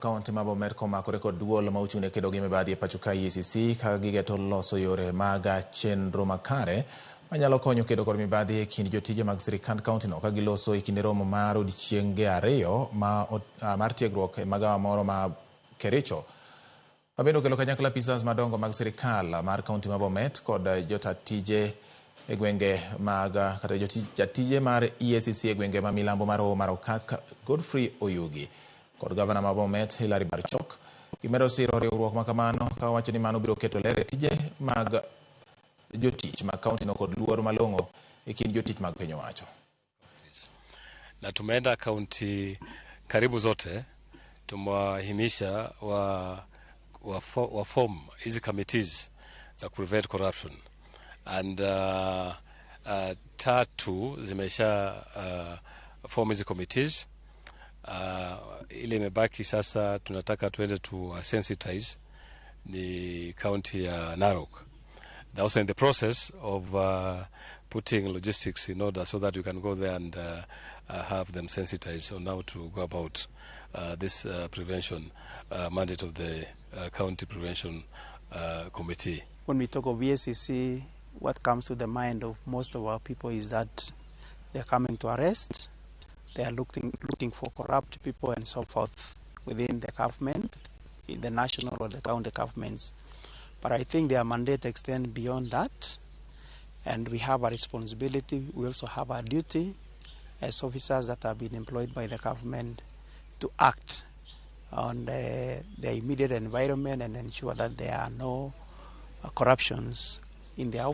Kaunti ma Bomet komakore kod duol ma ochung' ne kedo gi mibadhi e pacho ka EACC ka gigeto loso yore mag chenro makare manyalo konyo kedo kod mibadhi e kind jotije mag sirikand kauntino ka giloso e kinde romo mar odiechienge ariyo ma, mar tiegruok e magawa moro ma Kericho mabende okelo kanyakla apisas madongo mag sirikal mar kaunti ma Bomet kod jota tije e gwenge mag kata jatije mar EACC e gwenge ma milambo mar Hoho mar Okak Godfrey Oyugi kod gavana ma Bomet Hilary Barchok gimedo siro riwruok ma kamano ka wacho ni mano biro keto ler e tije mag jotich mag kauntino kod luor malong'o e kind jotich mag piny owacho. Na tumeenda kaunti karibu zote, tumewahimiza wa form hizi committees za prevent corruption and tatu zimesha form hizi committees. Ile imebaki sasa tunataka tuende tu sensitize ni county ya Narok. They're also in the process of putting logistics in order so that we can go there and have them sensitized on how to go about this prevention mandate of the County Prevention Committee. When we talk of EACC, what comes to the mind of most of our people is that they're coming to arrest, they are looking for corrupt people and so forth within the government, in the national or the county governments. But I think their mandate extends beyond that, and we have a responsibility. We also have a duty as officers that have been employed by the government to act on the immediate environment and ensure that there are no corruptions in their office.